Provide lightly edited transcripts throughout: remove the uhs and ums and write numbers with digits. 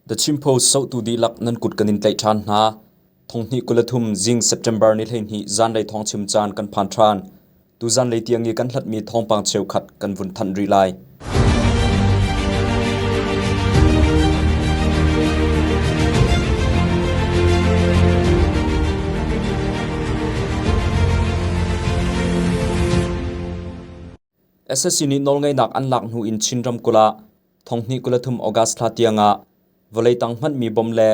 The Chin Post sohtu dihlak nan kut kan in tlaih ṭhan hna. Thonghnih 23 zing September ni 12 zanlei thawngchim caan kan phan ṭhan. Tu zanlei tiang i kan hlatmi thawngpang cheukhat kan vun thanh rih lai. SSC nih nawlngeihnak an lak hnu in Chin ramkulh ah thonghnih 23 August thla tiangah vawlei tang hmanhmi bom le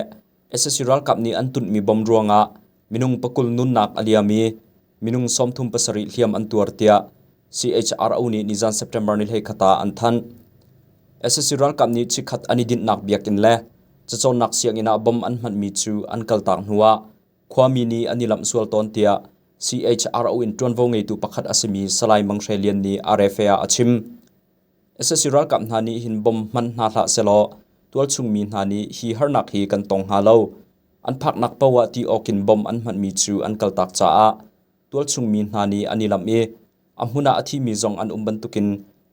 SSC ralkap nih an tunhmi bom ruangah minung pakul nunnak a liam i minung 37 hliam an tuar tiah CHRO nih nizan September ni 21 ah an thanh. SSC ralkap nih chikkhat an i dinhnak biakinn le cacawnnak sianginn ah bom an hmanhmi cu an kaltak hnuah khuami nih an i lamh sual tawn tiah CHRO in ṭuanvo ngeitu pakhat a simi Salai Mang Hre Lian nih RFA ah a chim. SSC ralkap hna nih hin bom hman hna hlah sehlaw tualchung mi hna nih hi harnak hi kan tong hnga lo. An phaknak paoh ah ti awkin bom an hmanmi cu an kaltak caah tualchung mi hna nih an i lamh i a hmun ah a thimi zong an um bantukin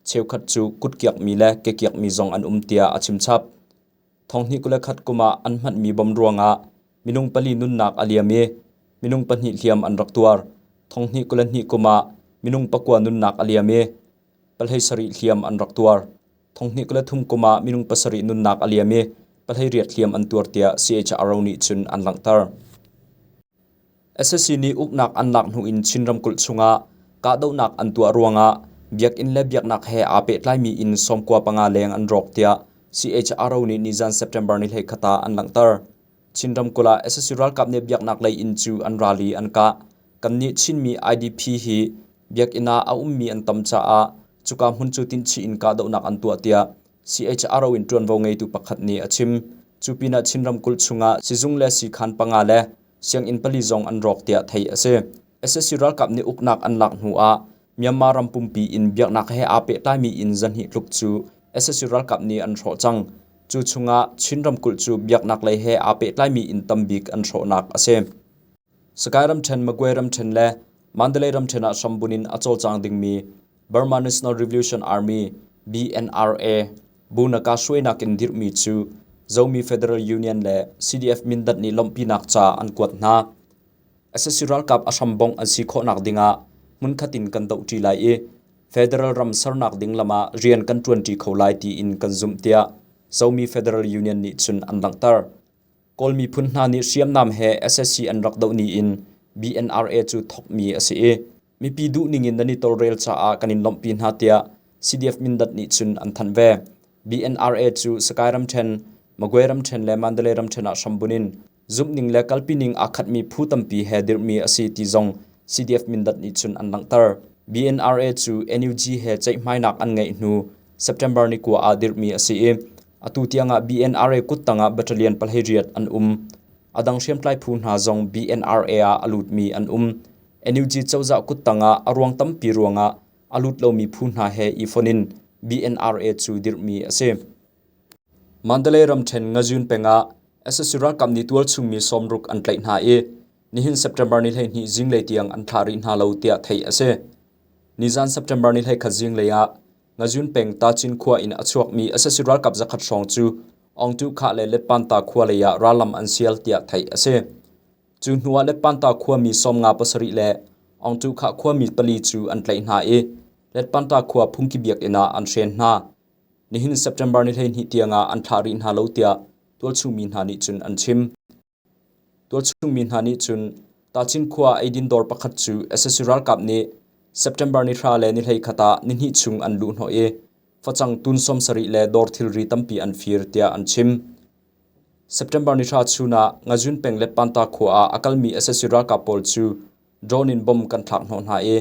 cheukhat cu kutkiakmi le kekiakmi zong an um tiah a chimchap. Thonghnih 21 kum ah an hmanmi bom ruangah minung pali nunnak a liam i minung pahnih hliam an rak tuar. Thonghnih 22 kum ah minung pakua nunnak a liam i pahlei sarih hliam an rak tuar. Thonghnih 23 kum ah minung pasarih nunnak a liam i pahlei riat hliam an tuar tiah CHRO nih cun an langhter. SSC nih uknak an lak hnu in Chin ramkulh chungah kahdohnak an tuah ruangah biakinn le biaknak he aa pehtlaimi inn 95 leng an rawk tiah CHRO nih nizan September ni 21 ah an langhter. Chin ramkulh ah SSC ralkap nih biaknak lei inn cu an ral i an kah. Kannih Chinmi IDP hi biakinn ah a ummi an tam caah cuka hmun cu tinhchih in kahdohnak an tuah tiah CHRO in ṭuanvo ngeitu pakhat nih a chim. Cu pinah Chin ramkulh chungah sizung le siikhan panga le sianginn pali zong an rawk tiah theih a si. SSC ralkap nih uknak an lak hnu ah Myanmar ram pumpi in biaknak he aa pehtlaimi inn zahnih tluk cu SSC ralkap nih an hrawh cang. Cu chungah Chin ramkulh cu biaknak lei he aa pehtlaimi inn tambik an hrawhnak a si. Sagaing ramṭhen, Magway ramṭhen le Mandalay ramṭhen ah hrambun in a cawlcang dingmi Burma National Revolution Army BNRA Bunaka hruainak in dirhmi cu Zomi Federal Union le CDF Mindat nih lawmhpinak ca an kuat hna. SSC ralkap a hrambongh an si khawhnak dingah hmunkhat in kan dohṭi lai i federal ram sernak ding lam ah rian kan ṭuanṭi kho lai tiin kan zumh tiah Zomi Federal Union nih cun an langhter. Kawl miphun hna nih hriamnam he SSC an rak doh ni in BNRA cu thawkmi a si i mipi duhning in nan i tawlrel caah kan in lawmhpi hna tiah CDF Mindat nih cun an thanh ve. BNRA cu Sagaing ramṭhen, Magway ramṭhen le Mandalay ramṭhen ah hrambun in zumhning le kalpining aa khatmi phu tampi he dirhmi a si ti zong CDF Mindat nih cun an langhter. BNRA cu NUG he ceihmainak an ngeih hnu September ni kua ah dirhmi a si i atu tiangah BNRA kuttang ah battalion 18 an um. A dang hriamtlai phu hna zong BNRA ah a lutmi an um. NUG cozah kuttang ah a ruang tampi ruangah a lut lomi phu hna he i fonh in BNRA cu dirhmi a si. Mandalay ramṭhen Ngazun peng ah SSC ralkap nih tualchungmi sawmruk an tlaih hna i nihin September ni 12 zinglei tiang an thlah rih hna lo tiah theih a si. Nizan September ni 21 zinglei ah Ngazun peng Tachin khua in a chuakmi SSC ralkap zakhat hrawng cu Aungtukhah le Letpanta khua lei ah rallam an sial tiah theih a si. Cu hnuah Letpanta khuami 57 le Aungtukhah khuami pali cu an tlaih hna i Letpanta khua phungki biakinn ah an hren hna. Nihin September ni 12 tiangah an thlah rih hna lo tiah tualchungmi hna nih cun an chim. Tualchungmi hna nih cun Tachin khua eidin dawr pakhat cu sac ralkap nih September ni hra le ni 11 ah nihnih chung an luhhnawh i facang tun 70 le dawr thilri tampi an fir tiah an chim. September ni hra chun ah Ngazun peng le Panta khua ah a kalmi sac ralkap pawl cu drone in bomb kan thlak hnawh hna i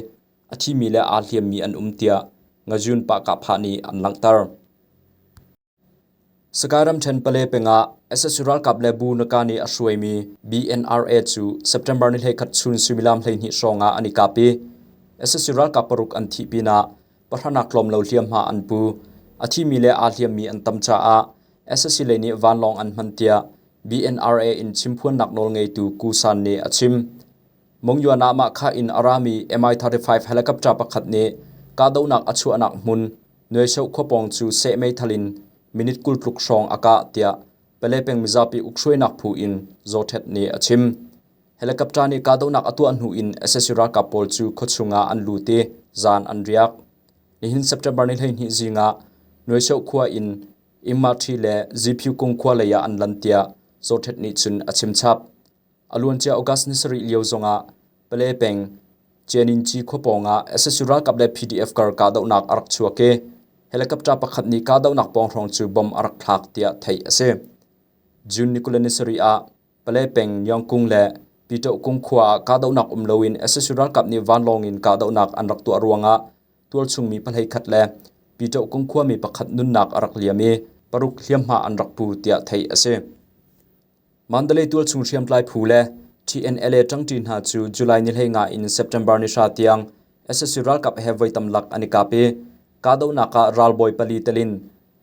a thimi le aa hliammi an um tiah Ngazun pahkahphah nih an langhter. Sagaing ramṭhen Pale peng ah sac ralkap le Bu Naka nih a hruaimi BNRA cu September ni 11 chun suimilam 12 hrawng ah an i kap i sac ralkap paruk an thih pinah pahranak tlawm lo hliamhma an pu. A thimi le aa hliammi an tam caah sac lei nih vanlawng an hman tiah BNRA in chimphuannak nawlngeitu Ku San nih a chim. Mongyuan ah mahkha in a rami Mi-35 helicopter pakhat nih kahdohnak a chuahnak hmun Nuaishoh khua pawng cu seh meithal in minute 20 tluk hrawng a kah tiah Pale peng mizapi ukhruainak phu in Zaw Htet nih a chim. Helicopter nih kahdohnak a tuah hnu in sac ralkap pawl cu khuachung ah an lut i zan an riak. Nihin September ni 12 zing ah Nuaisoh khua in Immathi le Ziphu kung khua lei ah an lan tiah Zaw Htet nih cun a chim chap. A luancia August ni sarih lio zongah Pale peng Cianinci khua pawngah sac ralkap le PDF kar kahdohnak a rak chuak i helicopter pakhat nih kahdohnak pawng hrawng cu bomb a rak thlak tiah theih a si. June ni 20 ni sarih ah Pale peng Yangkung le Pitohkung khua ah kahdohnak um loin sac ralkap nih vanlawng in kahdohnak an rak tuah ruangah tualchung mi pahlei khat le Pitohkung khuami pakhat nunnak a rak liam i paruk hliamhma an rak pu tiah theih a si. Mandalay tualchung hriamtlai phu le TNLA ṭangṭi hna cu July ni 15 in September ni hra tiang sac ralkap he voi tamlak an i kap i kahdohnak ah ralbawi pali telin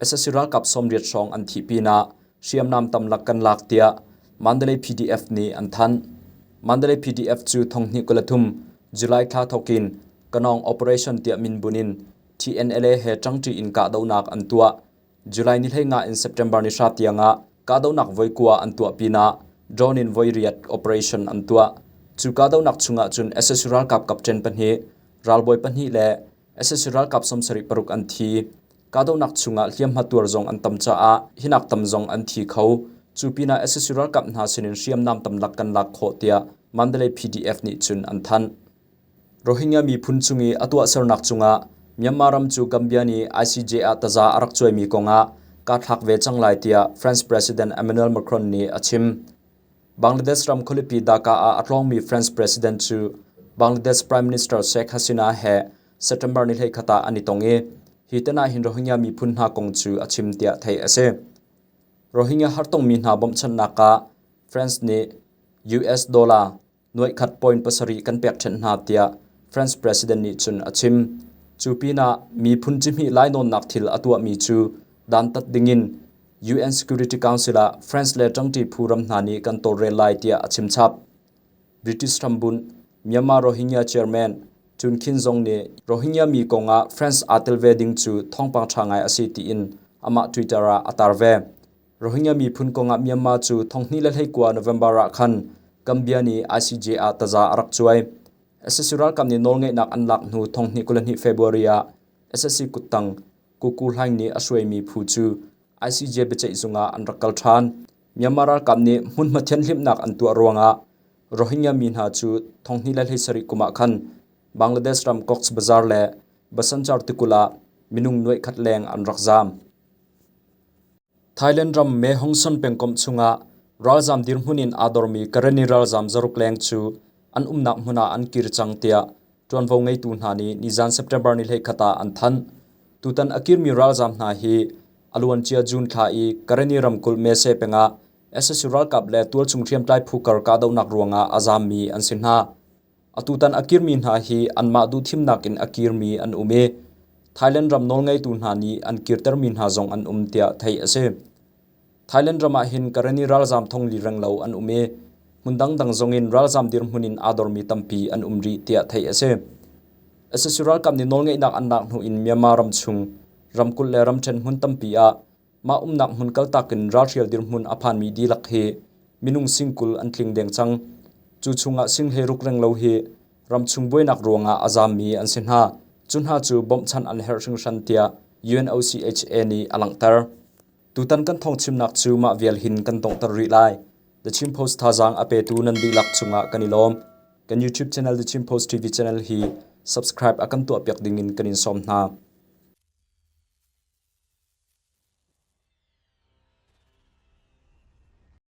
sac ralkap 80 hrawng an thih pinah hriamnam tamlak kan lak tiah Mandalay PDF nih an thanh. Mandalay PDF cu thonghnih 23 July thla thokin Kanawng Operation tiah min bunh in TNLA he ṭangṭi in kahdohnak an tuah. July ni 15 in September ni hra tiangah kahdohnak voi kua an tuah pinah drone in voi riat operation an tuah. Cu kahdohnak chungah cun sac ralkap kapṭen pahnih, ralbawi pahnih le sac ralkap 76 an thi. Kahdohnak chungah hliamhma tuar zong an tam caah hinak tam zong an thi kho. Cu pinah sac ralkap hna sinin hriamnam tamlak kan lak khawh tiah Mandalay PDF nih cun an thanh. Rohingya miphun cung i a tuahsernak cungah Myanmar ram cu Gambia nih ICJ ah taza a rak cuaimi kongah kaa thlak ve cang lai tiah France President Emmanuel Macron nih a chim. Bangladesh ram khualipi Dhaka ah a tlawngmi France President cu Bangladesh Prime Minister Sheikh Hasina he September ni 21 ah an i tong i hi tan ah hin Rohingya miphun hna kong cu a chim tiah theih a si. Rohingya hartongmi hna bawmhchanhnak ah France nih US dollar nuaikhat point pasarih kan pekṭhenh hna tiah France president nih cun a chim. Cu pinah miphun cihmih lainawnnak thil a tuahmi cu dantat dingin UN Security Council ah France le ṭangṭi phu ram hna nih kan tawlrel lai tiah a chim chap. British rambunh Myanmar Rohingya chairman Tun Khin zong nih Rohingya mi kongah France aa tel ve ding cu thawngpang ṭha ngai a si tiin amah Twitter ah a tar ve. Rohingya miphun kongah Myanmar cu 2019 November ah khan Gambia nih ICJ ah taza a rak cuai. Sac ralkap nih nawlngeihnak an lak hnu 2022 February ah sac kuttang Kuku Hlaing nih a hruaimi phu cu ICJ biaceihzung ah an rak kal ṭhan. Myanmar ralkap nih hmunhma thianhhlimhnak an tuah ruangah Rohingya mi hna cu 2017 kum ah khan Bangladesh ram Cox's Bazar le Basanchar tikulh ah minung nuaikhat leng an rak zaam. Thailand ram Mae Hong Son pengkomh chungah ralzaam dirhmun in aa dormi Karenni ralzaam zaruk leng cu an umnak hmun ah an kir cang tiah ṭuanvo ngeitu hna nih nizan September ni 21 ah an thanh. Tutan a kirmi ralzaam hna hi a luancia June thla i Karenni ramkulh Mese peng ah sac ralkap le tualchung hriamtlai phu kar kahdohnak ruangah a zaammi an si hna. Atutan a kirmi hna hi anmah duhthimnak in a kirmi an um i Thailand ram nawlngeitu hna nih an kirtermi hna zong an um tiah theih a si. Thailand ram ah hin Karenni ralzaam thongli renglo an um i hmun dangdang zongin ralzaam dirhmun in aa dormi tampi an um rih tiah theih a si. Sac ralkap nih nawlngeihnak an lak hnu in Myanmar ram chung ramkulh le ramṭhen hmun tampi ah Mah umnak hmun kaltak in ralhrial dirhmun a phanmi dihlak hi minung 20,000 an tling deng cang. Cu chungah sing hleiruk renglo hi ramchung buainak ruangah a zaammi an si hna. Cu hna cu bawmhchanh an herh hringhran tiah UNOCHA nih a langhter. Tutan kan thawngchimnak cu mah vial hin kan donghter rih lai. The Chin Post thazaang a petu nan dihlak cungah kan i lawm. Kan YouTube channel The Chin Post TV channel hi subscribe a kan tuahpiak dingin kan in sawm hna.